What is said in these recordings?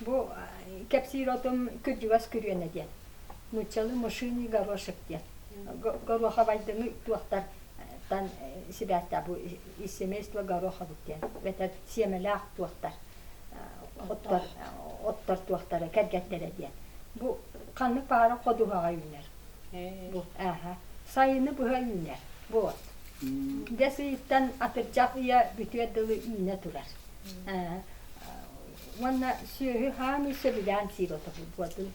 Бу кэпсиир отум күрдьүгэс күрүөнэ диэн. Нууччалыы мышиный горошек диэн. Гороховайдыҥы туохтар тан сибээстээх бу из семейства гороховых диэн. Эбэтэр сиэмэлээх туохтар оттор оттор туохтара кэргэттэрэ диэн. Бу ханнык баара ходуһаҕа үүнэр. Бу ааһа сайыны быһа үүнэр. Бу от. Бэс ыйыттан атырдьах ыйа бүтүөр дылы үүнэ турар. Уонна сүөһү хаамыы сөбүлээн сиир ото буолбутун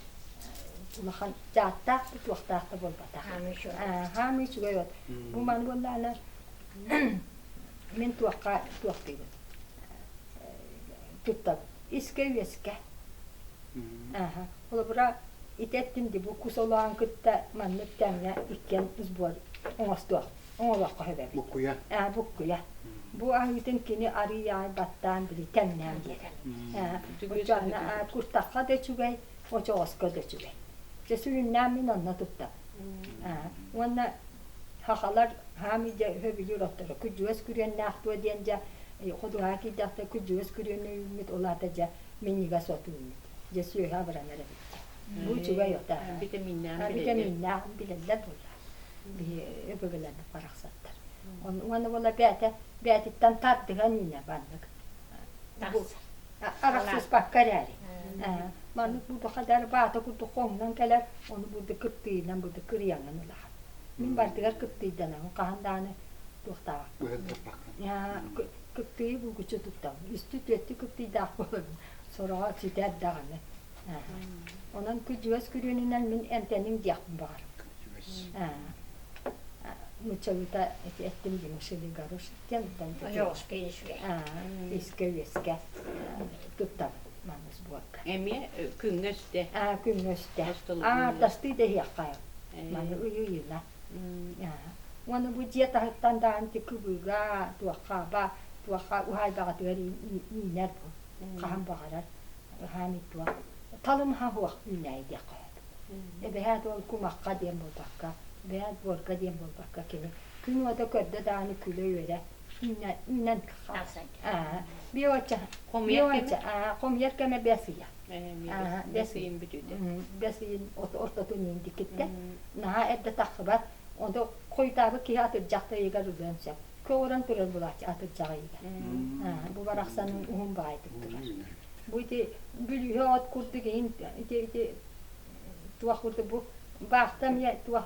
улахан дьааттаах да туохтаах да буолбатах. Хаамыы үчүгэй от. Бу маны буоллаҕына мин туохха туохтуубун туттабын. Искэ-үөскэ. Холобура, ити эттим дии бу кус олоон кытта маннык тэҥҥэ иккиэн сбор оҥостуох оҥоруохха сөп эбит. Буккуйа. Ээ, буккуйа. Бу аһыытын кини арыый аай баттаан били тэҥнээн биэрэр. Ээ, оччоҕуна куртахха да үчүгэй, очоҕоско да үчүгэй. Дьэ сүрүннээн мин онно туттабын. Ээ, уонна хахалар хаамый дьэ сөбүлүүр отторо күрдьүгэс күрүөннээх дуо диэн дьэ ходуһаа киирдэхтэ күрдьүгэс күрүөнү үүммүт ол аата дьэ минньигэс от үүммүт. Дьэ сүөһү абыранар эбит дьэ. Бу үчүгэй от аа. Витаминнээх Витаминнээх билэллэр буолла. Биһи өбүгэлэрбит барахсаттар. Уонна буола бээтэ бээтиттэн тардыһан үүнэр маннык. Арахсыспакка эрээри. Маннык буду хадар баата курдук хоҥнон кэлэр, ону буду кыптыйынан буду кырыйаҥҥын ылаҕын. Мин бардыгар кыптыйданабын хаһан даҕаны туохтаабаппын. Кыптыйы булгуччу туттабын. Үстүү-түөртүү кыптыйдаах буолабын. Сороҕо сүтэр даҕаны. Онон күдьүгэс күрүөнүнэн мин эмтэниҥ диэхпин баҕарабын. Нууччалыыта ити эттим дии мышиный горошек диэн Ожоҕоско үскэ. Искэ үөскэ туттабын манна сборка. Эмиэ күҥҥэ үстэ. Күҥҥэ үстэ. Аҥаардастыы да иһиэххэ маны ыйы-ыйына. Уонна бу дьиэ таһыттан даҕаны ити кыбыыга, туохха ба, туохха уһаайбаҕытыгар үүнэр бу. Хаһан баҕарар ыһаан туох талымһа суох үүнээйи диэххэ сөп. Эбэһээт ол кумахха диэн буолбакка, эбэһээт буорга диэн буолбакка кини күн уота көрдө даҕаны күлэ-үөрэ үүнэн хомуйар кэмэ бэс ыйа. Бэс ыйын бүтүүтэ. Бэс ыйын ортотун ииндикиттэ. Наһаа эрдэ тахсыбат. Онто хойутаабыт киһи атырдьах да ыйыгар ылыан сөп. Көҕүрэн турар булааччы атырдьах ыйыгар. Бу барахсан уһун баайдык турар. Бу ити бүлүүһэ от курдук иһин ити ити туох курдук бу баахта эмиэ туох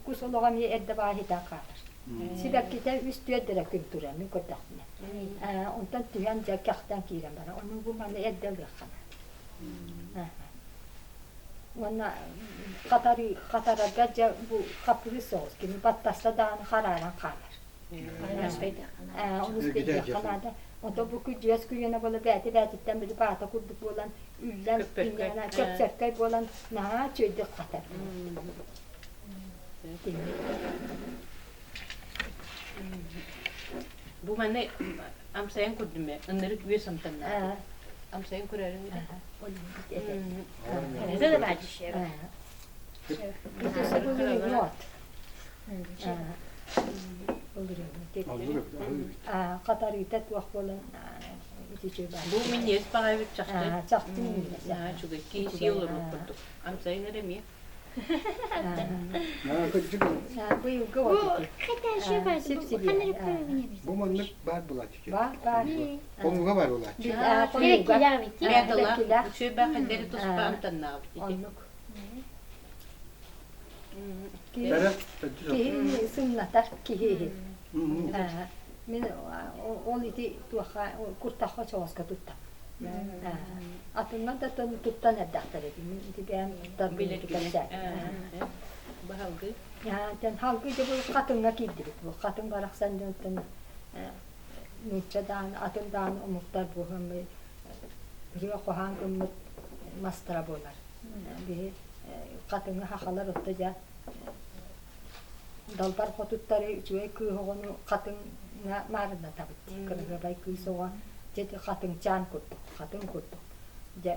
кус олоҕо эмиэ эрдэ баҕа ситэн хаалар. Сибэккитэ үс-түөрт эрэ күн турар мин көрдөхпүнэ. Онтон түһэн дьэ кэхтэн киирэн барар. Ону бу маны эрдэ ылыахха наада. Уонна хатарыы хатарарга дьэ бу хаппырыыс соҕус кини баттаста даҕаны харааран хаалар. Ону спейдиэххэ наада. Онтон бу күдьүөс күрүөнэ буола бээтэ-бээтиттэн били баата курдук буолан үллэн көпсөркөй буолан наһаа үчүгэйдик хатар. Бу маны амсайан көрдүм ээ, ынырык үөс амтаннаах. Амсайан көрөөрүҥ Это да баачышы. Хатарыыта туох буолан Бу минньиэс баҕайбыт чахчы. Чахчы минньиэс. Наһаа үчүгэй. Киһи сии олорор курдук. Амсайын эрэ эмиэ. Быйылгы Бу маннык баар булааччы. Баар баар. Хонууга баар булааччы. Мяталаах, үчүгэй баахайдары туспа амтаннаабыт ити. Оннук. Киһи сымнатар киһи. Мин ол ити туохха куртахха соҕуска туттам. Атыннан да туттан эрдэхтэрэ дии. Мин ити бэйэм туттарбын кэпсээтим. Баһалгы. Тэн халгы дьэ бу хатыҥҥа киирдибит. Бу хатыҥ барахсан дьонтон нуучча даҕаны атын даҕаны омуктар буһаммыт ырыа хоһоон гыммыт мастара буолар. Биһи хатыҥы хахалар отто дьэ далбар хотуттары үчүгэй кыыс оҕону хатыҥҥа маарыннатабыт дии. Кырасыабай кыыс оҕо дьэ ити хатыҥчаан курдук, хатыҥ курдук. Дьэ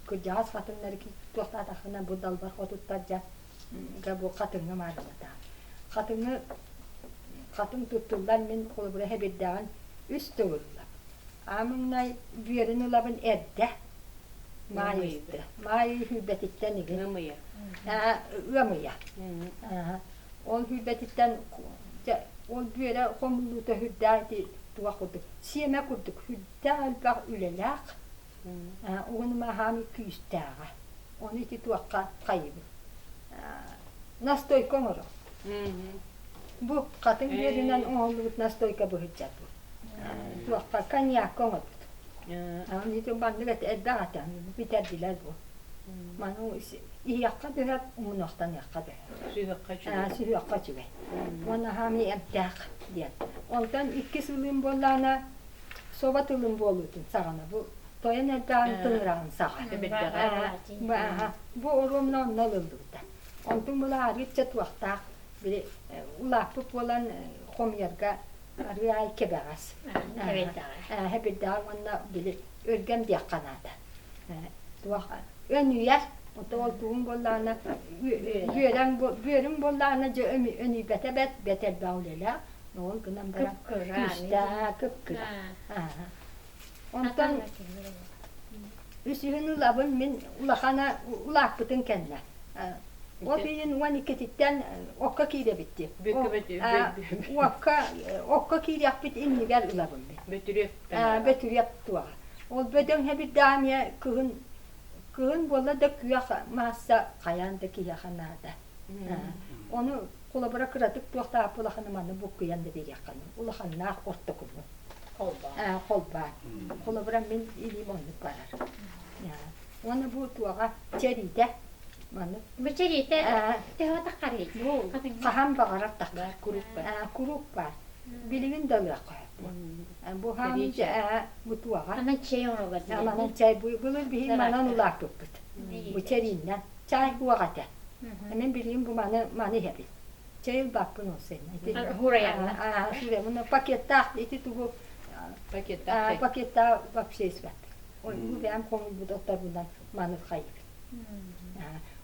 кырдьаҕас хатыҥнары туохтаатаххына бу далбар хотуттар дьэ бу хатыҥҥа маарыннатаҕын. Хатыҥы хатыҥ туттуллар мин холобура хэбирдэҕин үс төгүл ылабын. Аамыҥнай бүөрүн ылабын эрдэ. Маай ыйытты. Маай ый сүүрбэтиттэн игин. Ыам ыйа. Ыам ыйа. Ол сүүрбэтиттэн дьэ ол бүөрэ хомуллуута сүрдээх ити туох курдук сиэмэ курдук сүрдээх элбэх үлэлээх уонна хаамыы күүстээҕэ. Ону ити туохха хайыбыт. Настойка оҥорор. Бу хатыҥ бүөрүнэн оҥоһуллубут настойка быһыдьар бу. Туохха коньякка оҥорбут. Аны ити маннык этэ элбэх этэ бүтэрдилэр бу. Маны иһиэххэ түһэр, умунуохтаныахха түһэр. Сүһүөххэ үчүгэй. Сүһүөххэ үчүгэй. Уонна хаамыы эмтээх диэн. Онтон иккис ылыым буоллаҕына соба тылын буолуутун саҕана бу тойон элбэҕин тыҥыраҕын саҕа. Бу оруомна онно ылыллыбыта. Онтун була арыычча туохтаах били улааппыт буолан хомуйарга арыы аай кэбэҕэс. Хэбирдэҕэ уонна били өлгөм диэххэ наада. Туох өнүйэр ото ол тугун буоллаҕына үөрэн бүөрүн буоллаҕына дьэ өнүйбэтэ бэт бэт элбэх үлэлээх ол гынан баран күүстээх кып-кыра. Онтон үсүһүн ылабын мин улахана улааппытын кэннэ. От ыйын 12-титтэн окко киирэбит дии. Окко окко киириэхпит иннигэр ылабын мин. Бөтүрүөп. Бөтүрүөп туоҕа. Ол бөдөҥ хэбирдээмиэ кыһын кыһын буолла да күөх маасса хайаан да киһиэхэ наада. Ону холобура кыратык туохтаах улаханы маны буккуйан да биэриэххэ улаханнаах ортокуну. Холбоон. Холбоон. Холобура мин илиим оннук барар. Уонна бу туоҕа чэриитэ маннык. Бу чэриитэ төһө таххарый? Бу хаһан баҕарар таххар. Куруук баар. Куруук баар. Билигин да ылыахха сөп. Бу хаамыы бу туоҕа. Манан чэй оҥороллор. Манан чай былыр биһи манан улааппыппыт. Бу чэрииннэн. Чай уох этэ. Мин билигин бу маны маны иһэбин. Чэй ылбаппын ол син. Ити Хуурайаҕын. Пакеттаах ити тугу пакеттаах пакеттаах вообще испэппин. Ой, бу бэйэм хомуйбут отторбунан маны хайыбын.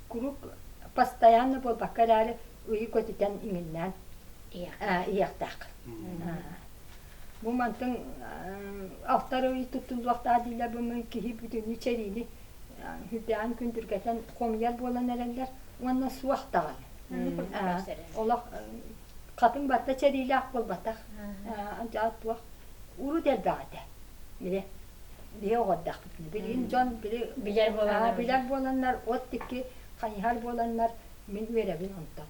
Куруук постоянно буолбакка эрээри ыйы көтүтэн иҥиннээн иһиэхтээх. Бу мантан алтар ый туттуллуохтаах дииллэр бу киһи бүтүннүү чэриини үрдээн күндүргэтэн хомуйар буолан эрэллэр уонна суох даҕаны. Олох хатыҥ барыта чэриилээх буолбатах. Туох урут элбэх этэ. Били биһи оҕордохпутуна билигин дьон били билэр буоланнар билэр буоланнар от икки хайыһар буоланнар мин үөрэбин онтон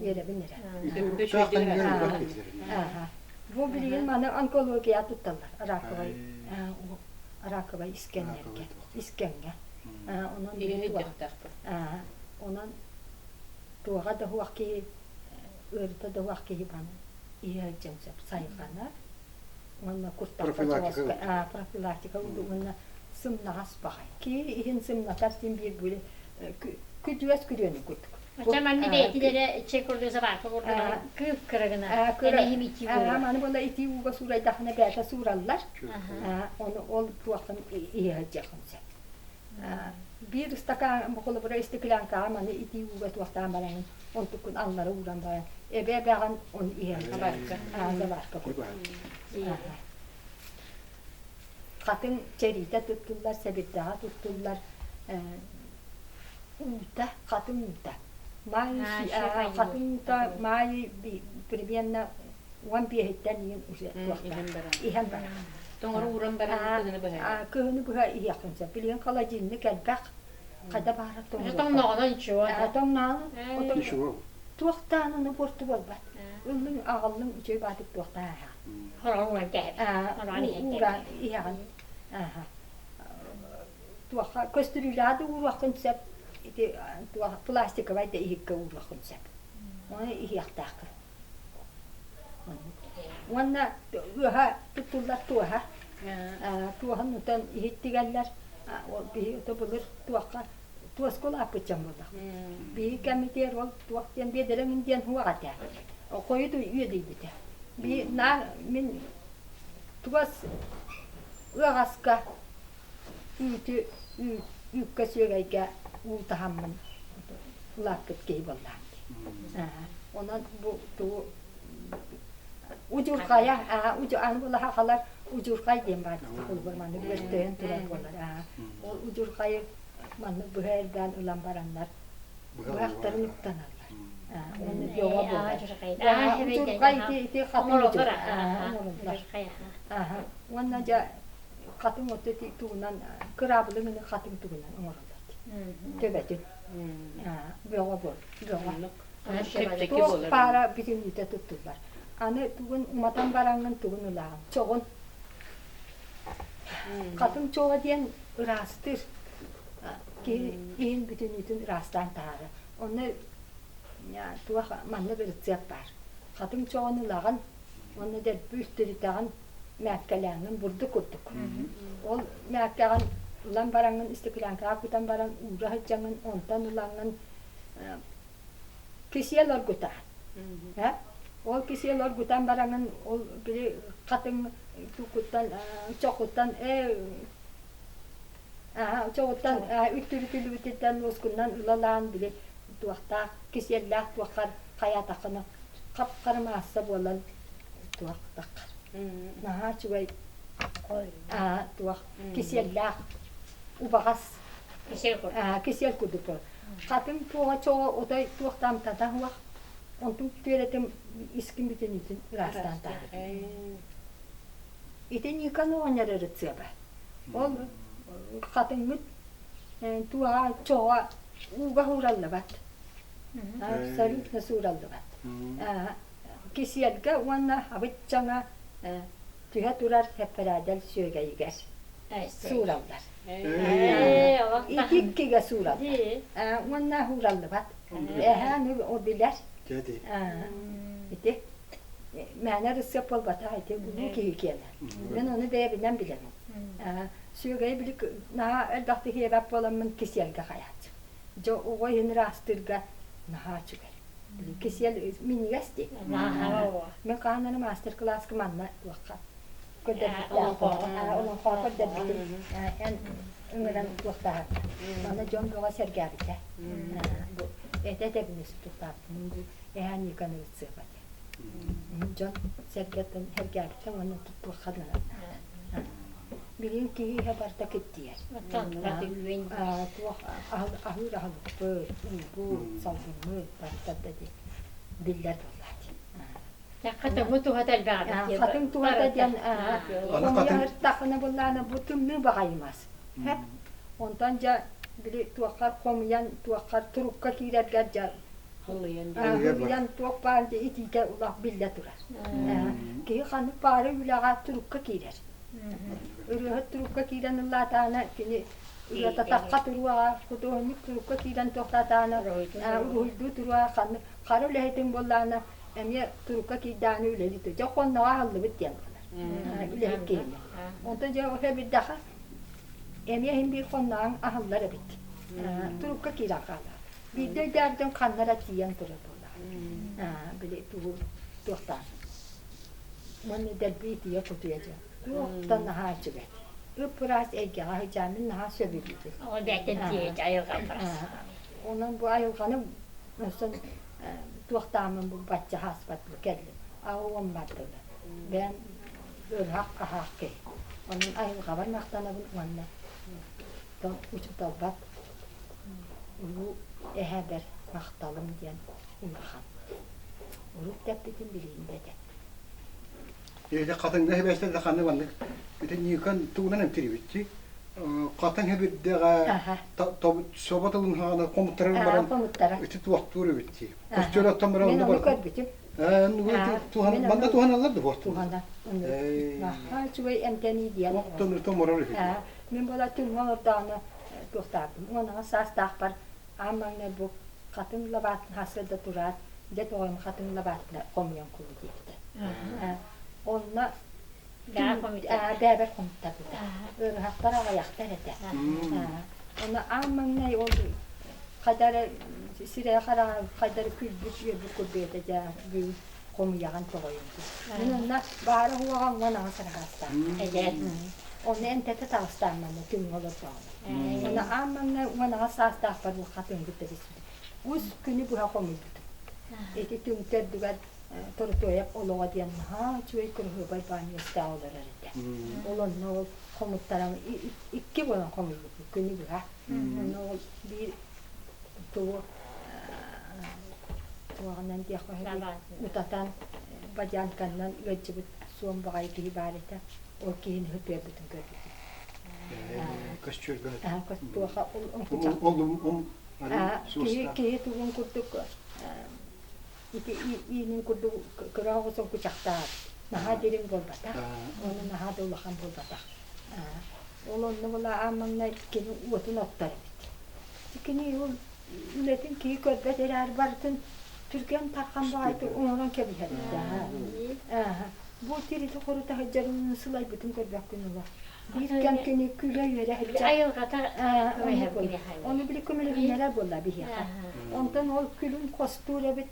үөрэбин эрэ. Бу билигин маны онкология тутталлар раковай раковай искэннэргэ искэҥҥэ. Онон онон туоҕа да суох киһи ыарыта да суох киһи баны иһэ сылдьан сөп сайҕанар уонна куртахха профилактика уонна сымнаҕас баҕай киһи иһин сымнатар син биир били күдүөс күрүөнү курдук Оччо манны бэйэтилэрэ чэй курдук заварка курдук кыып кырагына эмэһим итии ууга. Маны буола итии ууга суурайдахына бэйэтэ суураллар. Ону ол туохтан иһэ сылдьыаххын сөп. Биир ыстакаан холобура истэкилээҥкэҕэ маны итии ууга туохтаан бараҥын онтуккун аллара ууран баран эбэ-эбэҕин ону иһэн Заварка. Заварка курдук. Хатыҥ чэриитэ туттуллар, сэбирдэҕэ туттуллар, уута, хатыҥ уута. Маай хатыҥ уута маай примерно 15-иттэн иһин уже иһэн барар. Тоҥору ууран баран кыһыны быһа. Кыһыны быһа иһиэххин сөп. Билигин холодильник элбэх. Хайда баара тоҥоро. Тоҥноҕунан ничего. Тоҥноҕунан. Ничего. Туохтаан буорту буолбат. Ыллыҥ аҕаллыҥ үчүгэй баатык туохтаан аһаҕын. Хороҕор ууран кээһэбин. Ууран иһэҕин. Туохха көстүрүүлээх да ууруоххун сөп, ити туох пластиковай да иһиккэ ууруоххун сөп. Ону иһиэхтээххин. Уонна ыаһа туттуллар туоһа. Туоһун утан иһит тигэллэр. Биһи ото былыр туохха туоска улааппыт дьон буоллахпыт. Биһи кэмитиэр ол туох диэн биэдэрэҥин диэн суох этэ. Хойут үөдүйбүтэ. Би наар мин туос ыаҕаска үүтү үүккэ сүөгэйгэ уу таһаммын улааппыт киһи буоллаҕым дии. Онон бу тугу удьурҕайа аны булаха халар Удьурхай диэн баар холобур маннык бөртөйөн турар буолар. Ол удьурхайы маннык быһа эрбээн ылан бараннар быһахтарын уктаналлар. Уонна бөҕө буолар. Удьурхай ити ити хатыҥ оҥороллор. Уонна дьэ хатыҥ оту тугунан кыраабылы гына хатыҥ тугунан оҥороллор. Төбөтүн. Бөҕө буол. Бөҕө. Туох паара бүтүннүүтэ туттуллар. Аны тугун уматан бараҥҥын тугун ылаҕын? Чоҕун. Хатыҥ чоҕо диэн ыраастыыр. Киһи иһин бүтүннүүтүн ыраастаан таһаарар. Онно туох маннык ырыцыап баар. Хатыҥ чоҕун ылаҕын уонна дэлби үстүрүтэҕин мээккэлээҥҥин бурдук курдук. Ол мээккэҕин ылан бараҥҥын истэкилээҥкэҕэ кутан баран уура сылдьаҥҥын онтон ылаҥҥын кисиэл оргутаҕын. Ол кисиэл оргутан бараҥын ол били хатыҥ тукуттан чохуттан чоҕуттан үттүрүтүлүбүтүттэн уоскунан ылалаан били туохтаах кисиэллээх туоххар хайаатаххына хап-хара маасса буолан туох таххар. Наһаа үчүгэй туох кисиэллээх убаҕас кисиэл курдук Хатыҥ туоҕа чоҕо отой туохтаан тата суох, онтун түөрэтин искин бүтүнүүтүн ыраастаан таһаарар. Ити Никон оҕонньор ырыцыаба. Ол хатыҥмыт туоҕа чоҕо ууга суураллыбат. Абсолютно суураллыбат. Кисиэлгэ уонна абыччаҥа түһэ турар сэппэрээдэл сүөгэйигэр суураллар. Ити иккигэ суураллар. Уонна суураллыбат. Эһээн ол билэр. Ити мээнэ ырысыап буолбатах ити улуу киһи киэнэ. Мин ону бэйэбинэн билэбин. Сүөгэйи били наһаа элбэхтик иэбэт буоламмын кисиэлгэ хайааччы. Дьэ оҕо иһин ыраастыырга наһаа үчүгэй. Кисиэл минньигэс дии. Мин хаһан эрэ мастер-класска манна туохха олоҥхоҕо көрдөрбүтүм. Эн ыҥыран туохтааһын. Манна дьон бөҕө сэргээбитэ. Бу этэ этэбин туохтаабытым. Бу эһээ Никон ырыцыаба диэн. Дьон сэргэттэн сэргээбитэ уонна туттуохха наада. Билигин киһи иһэ барыта киртийэр. Туох аһыыр аһылыкпыт, уубут, салгыммыт барыта да биллэр буоллаат. Хатыҥ туһата элбэҕэ. Хатыҥ туһата диэн хомуйа буллаана бу тымныы баҕайымас. Онтон дьэ били туоххар хомуйан туоххар турукка киирэргэр дьэ хылыйан туох баар дьэ итиитэ улах биллэ турар. Киһи ханнык баары үлэҕэ турукка киирэр. Ырыаһыт турукка киирэн ыллаатаҕына кини ырыататахха туруоҕа, худуоһунньук турукка киирэн туохтаатаҕына уруһуйдуу туруоҕа, ханнык хара үлэһитиҥ буоллаҕына эмиэ турукка киирдэҕинэ үлэлии тур. Дьэ хонноҕо аһыллыбыт диэн буолар. Үлэһит киһини. Онтон дьэ ол биирдэхэ эмиэ иһин биир хонноҕуҥ аһыллар эбит. Турукка киирэн хаалар. Биирдэ өйдөөбүтүн ханна эрэ тиийэн турар буоллаҕа. Били тугу туохтаах. Уонна дэлби итийэ кутуйа дьэ. Туохтан наһаа үчүгэй. Ып-ыраас эйгэҕэ сылдьааммын наһаа сөбүлүүбүн. Ол бэйтэн тиийэ айылҕа барас. Онон бу айылҕаны өссө туохтааммын бу бачча ааспат бу кэллим. Аҕа тылы. Бэйэм ыарыһах аһаах киһи. Онон айылҕабар махтанабын уонна учууталбат улуу эһэбэр махталым диэн улахан. Урут тэппитин билигин да этэ. Ити хатыҥҥа хибээстэр да ханнык маннык ити Никон тугунан эмтирибитти хатыҥ хибирдэҕэ собо тылын хаҕана хомуттаран баран ити туохтуур эбитти костер оттон баран Мен ону көрбүтүм. Манна туһаналлар да буорту. Туһана. Наһаа үчүгэй эмтэнии диэн. Оттон томорор үһү. Мин буола түҥҥэ олордоҕуна туохтаабытым. Уонаҕа саастаахпар аан маҥнай бу хатыҥ лабаатын сарсыарда тураат, дьэ тоҕойум хатыҥ лабаатына хомуйан кулу диэбитэ. Онно бээбэр хомуттарбыта. Ыарыһахтар аҕыйахтар этэ. Онно аан маҥнай ол хайда эрэ сирэйэ-хараҕа хайда эрэ күлбүт үөрбүт курдук этэ дьэ бүгүн хомуйаҕын тоҕойун диэн. Мин онно баара уоҕа 18 араастаах. Онно эмтэтэ таҕыстаан манна түҥҥэ олордоҕуна. Онно аан маҥнай 18 саастаахпар бу хатыҥ кытта билсибитим. Үс күнү быһа хомуйбутум. Ити түҥ төрдүгэр. Торотуойап олоҕо диэн наһаа үчүгэй кыраһыабай баанньыыстаах олорор этэ. Ол онно ол хомуттаран икки буолан хомуйбуппут күнү быһа. Онно ол биир тугу туоҕунан диэххэ утатан бадьаанканнан ыалдьыбыт суон баҕайы киһи баар этэ. Ол киһини һытыарбытын көрбүтүм. Көстүөргө. Туоха ол киһи киһи тугун курдук ити иинин курдук кыра оҕус кучахтаах наһаа дириҥ буолбатах уонна наһаа да улахан буолбатах ол онно була аан кини уотун оттор эбит кини ол үлэтин киһи көрбөт эрээри барытын түргэн тархан баҕайытык оҥорон кэбиһэр бу тирити хорута сылдьарын сылайбытын көрбөккүн ыла биир кэм кини күлэ-үөрэ сылдьар айылҕата ону били көмөлөһүннэрэр буолла биһиэхэ онтон ол күлүн хостуур эбит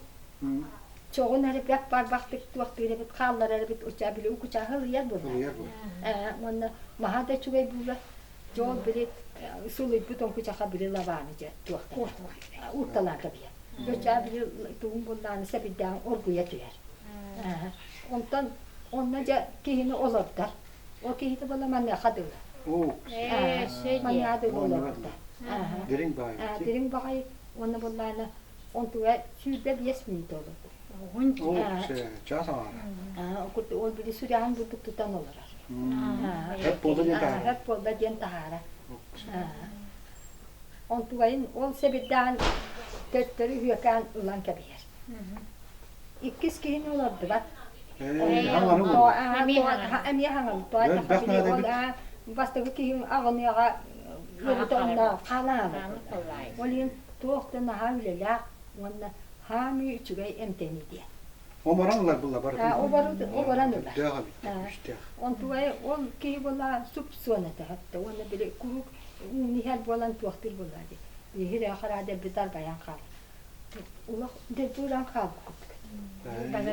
чоҕун эрэ бэт барбахтык туохтуур эбит хаалларар эбит уча били укучааһы ылыйар буолла уонна маһа да үчүгэй буолла дьол били сулуйбут оҥкучаха били лабааны дьэ туохтан уурталаан кэбиһэр дьочаа били тугун буллааны сэбирдэҕин оргуйа түһэр онтон онно дьэ киһини олордор ол киһитэ буолла маныаха дылы маныаха дылы олорбута дириҥ баҕайы дириҥ баҕайы уонна буоллаана онтуга 25 мүнүүтэ олордум. Чаас аҥаара. Ол били сүрэҕин бурдук тутан олорор. Хөп буолла диэн таһаара. Хөп буолла диэн таһаара. Онтугайын ол сэбирдэҕин төттөрү үөкээн ылан кэбиһэр. Иккис киһини олордубат. Эмиэ хаҥан. Бастакы киһиҥ аҕыныаҕа ыарыта онно хаалаан. Ол иһин туох да наһаа үлэлээх уонна хаамыы үчүгэй эмтэнии диэн. Оморон ылар була барытын. Оборон ылар. Дээх эбит, үстээх. Онтугай ол киһи була суп-суон этэ хатта уонна били куруук ууну иһэр буолан туохтуур буолла дии. Биһиги хараа дэлби тарбайан хаал. Улах дэлби уран хаалбыт курдук.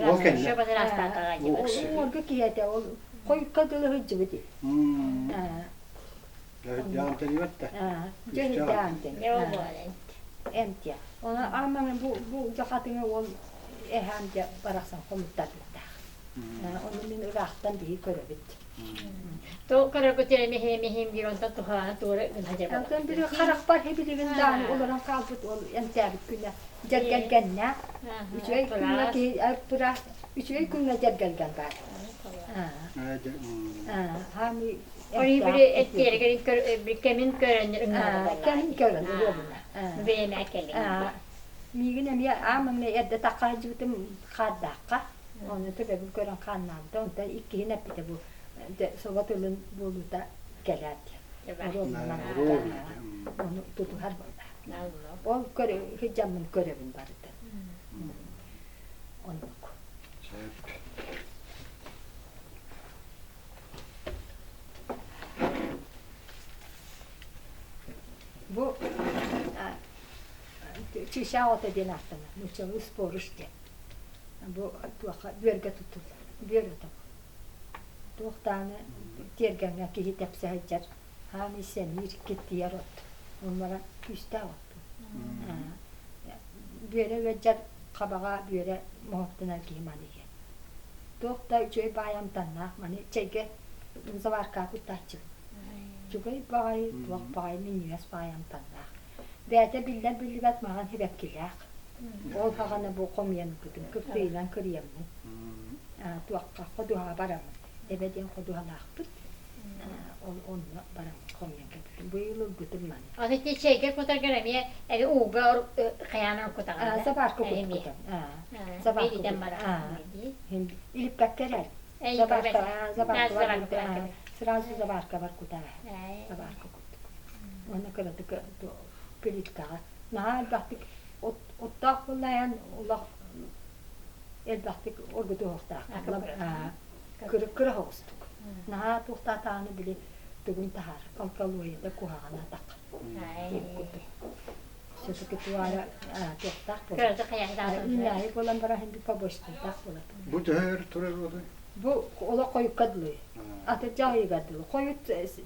Ол кэннэ. Уҥуорга киһи этэ ол хойукка дылы сылдьыбыт. Дьаам тэнийбэт да. Дьэ дьаам Эмтиэ. Оны аамаҥы бу бу дьахатыҥы ол эһэм дьэ барахсан хомуттарбыттаах. Ону мин ыраахтан биһи көрөбүт. То көрөргүт миһим миһим диир онтон тухаана туора гына дьэ Онтон били харахпар хибилигин дааны олорон хаалбыт ол эмтээбит күнэ дьэргэлгэннээх. Үчүгэй күҥҥэ киһи үчүгэй күҥҥэ дьэргэлгэн баар. Хаамыы Ори били эттиэригэр кэмин көрөн Кэмин көрөн уруобуна. Бэйэмэ кэлин. Миигин эмиэ аамаҥна эрдэ таххаһдьыбытым хаардаахха. Ону төбөбүн көрөн хааннаабыта. Онтон иккиһин эппитэ бу собо тылын буолуута кэлээт. Ону тутуһар буолла. Ол сылдьаммын көрөбүн барытын. Оннук. Бу чыычаах ото диэн ааттанар, нууччалыы спорыш диэн. Бу туохха бүөргэ туттуллар, бүөр ото. Туох даҕаны тиэргэҥҥэ киһи тэпсэ сылдьар, хаан сэмиир, киртийэр от. Оннура күүстээх от. Бүөрэ ыалдьар хабаҕа бүөрэ моһуоктанар киһи маны иһэр. Туох да үчүгэй баай амтаннаах маны чэйгэ заваркаҕа куттааччыбын. Үчүгэй баҕайы, туох баҕайы минньигэс баай амтаннаах. Бэйэтэ биллэр-биллибэт маҥан сибэккилээх. Ол саҕана бу хомуйан ылбытым, кыптыыйынан кырыйаммын. Туохха ходуһаҕа бараммын. Эбэ диэн ходуһалаахпыт. Ол онно баран хомуйан кэлбитим. Быйыл ылбытым маны. Аны ити чэйгэ кутаргар эмиэ эби ууга хайаанан кутаҕын Заварка кутан. Заварка кутан. Илиппэккэ эрэр. Заварка, заварка, сразу заварка бар кутаа. Заварка курдук. Уонна кыратык плиткаҕа. Наһаа элбэхтик оттоох буоллаайан улах элбэхтик оргутуохтаах. Кыра соҕустук. Наһаа туохтаатаҕына били тугун таһаар, алкалоида куһаҕана так диэн курдук. Все-таки туара туохтаах буолар. Үүнээйи буолан баран хин побочтардаах буолар. Бу төһө өр турар буолуй? Бу олох хойукка дылы. Атырдьах ыйыгар дылы. Хойут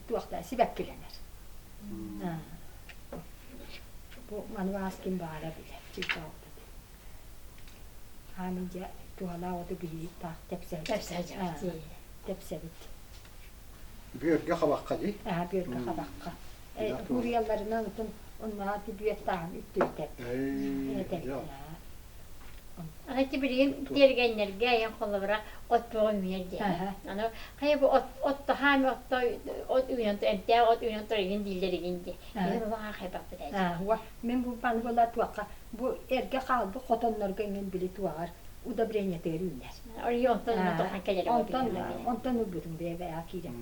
туохта сибэккилэнэр. Бу маны аас ким баара билэр. Чыычаах. Хаамын дьэ. Туһалаах оту биһиги таах тэпсэбит. Тэпсэбит. Тэпсэбит. Бүөргэ хабахха дии? Аа, бүөргэ хабахха. Уруйалларынан отун оннуга бүөт тааһын үттүртэр. Ити билигин тиэргэннэргэ айан холобура от бөҕө үүнэр диэн. Аны хайа бу от оттоһаами отто от үүнэн эмтээх от үүнэн турар игин дииллэр игин дии. Биһиги баҕа хайбаппыт ээ. Мин бу маны була туохха бу эргэ хаалбыт хотоннорго иҥин били туоҕар удобрениетыгар үүнэр. Онтон тохан кэлэр. Онтон онтон ылбытым бэйэ киирэн.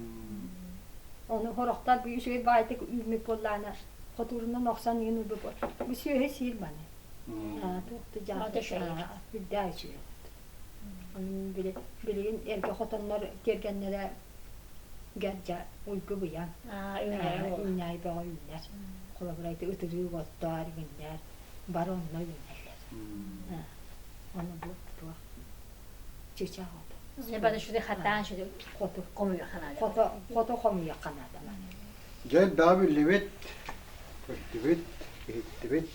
Ону хорохтор бу үчүгэй баайтык үүммүт буоллаана хотуурунан охсон иҥин ылбыт бу сүөһү сиир маны. Үрдээх үчүгэй. Ону билигин эргэ хотоннор тиэргэннэрэ гэрдьэ уйгу быйаҥ. Үүнээйи бөҕө үүнэр. Холобура ити ытырыык оттоор иҥиннэр бары онно үүнэллэр. Ону бу туох чычах ото. Бары шүдү хатаан шүдү хоту хомуйуохха наада. Хото хото хомуйуохха наада. Дьэ элбэҕи биллибит, көрдүбүт, иһиттибит,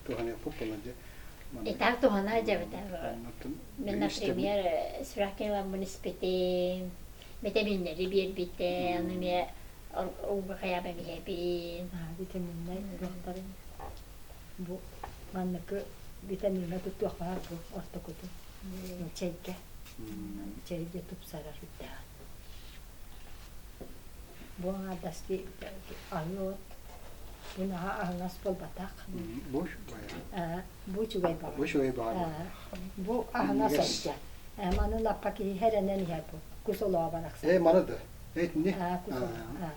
туһаныахпыт буолла дьэ. Итак туһана дьэбитэ. Мен, например, сүрэхкин ламмын испитим, витаминнэри биэрбитэ, ону эмиэ ууга хайаабам иһэбин. Витаминнэр туохтарын бу манныкы витамиҥҥа туттуохха бу ортокутун чэйгэ чэйгэ тупсарар үрдээҕин. Бу аҥаардастыы аһыы от бу наһаа аһыҥас буолбатах. Бу Бу үчүгэй баҕа. Бу үчүгэй баҕа. Бу аһыҥас отдьа. Маны лаппа киһи хэрэнэн иһэр бу. Кус олоҕо барахсан. Э, маны да. Этини. Кус олоҕо.